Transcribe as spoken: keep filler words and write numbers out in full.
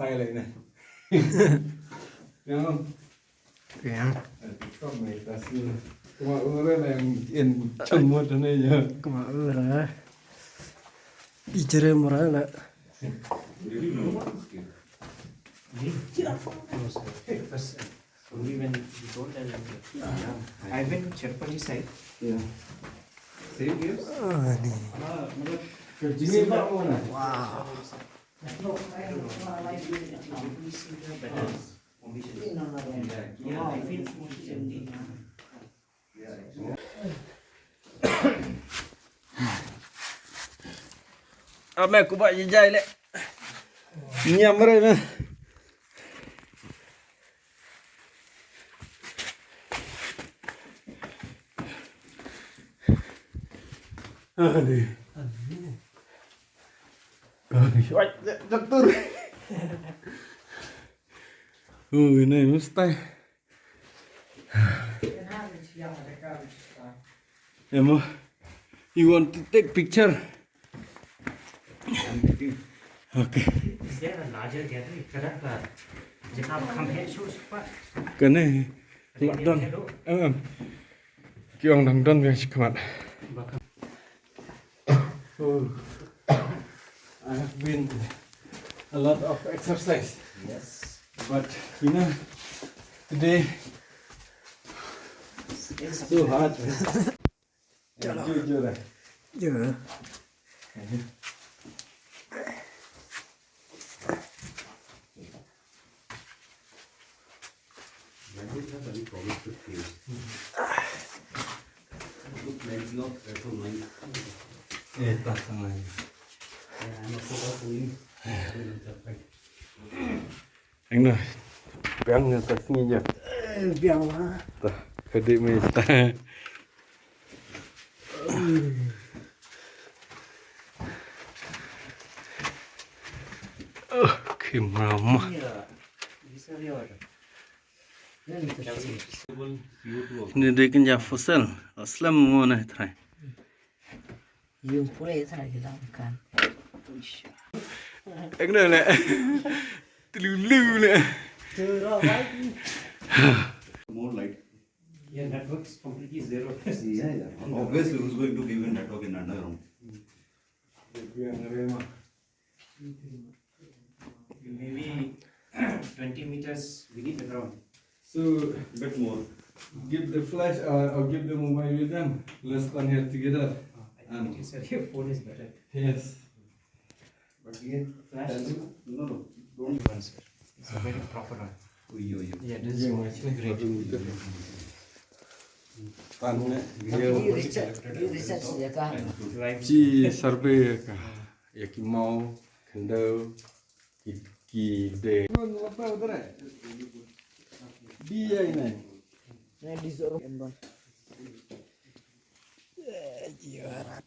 Ai lai na. Yang. Yang. Kama ura na yang in chumut na ya. Kama ura. Ijere mura na. Only when you told them that, yeah. I've been to Cherpalli side. Yeah. Same place? Ah, ni. Ah, matlab, Jimmy Simba. Wow. No, I don't know. Cherpalli Simba, but, uh, yeah, I feel it's more empty. Ame ku ba jai le. Nyam re me. Ani. Ani, wait, doctor. Oh, ini mesti. Emma, you want to take picture? Okay. Is there a larger gathering? Kadak ka jaka kham he shu spa. Kane, don. Em, em. Ki ong dang don biang shi khmat. Oh, I have been a lot of exercise. Yes. But, you know, today, it's so hard. Chalo. Jujur, eh? Jujur. Bandwidth has any problems with Teams? Good, maybe not, that's all mine. Eh, tak, tak, tak. Yeah, I'm a photo for you. Ang na. Biang na ta sngi ja. Eh, biang la. Ta, ka dei me ta. Oh, kim rama. Ni dei kynja fossil. Aslam mo na trai. Yung pule trai ki dang kan. Ek na le. Tulu le. More light. Yeah, network is completely zero. Yeah, yeah. Obviously, who's going to give you network in underground? Maybe twenty meters beneath the ground. So, bit more. Give the flash, uh, or give the mobile with them. Let's come here together. Uh, I think it is, sir, your phone is better. Yes. But ye flash, no, no, don't. One, sir. It's a very proper one. Ui, ui, ui. Yeah, this is great. Tan ne, ye research, ye research ye ka. Chi survey ka. Ye ki maw, khyndew, ki, ki de. Di ye ne. Ne di zoro emban. Eh, jiwarat.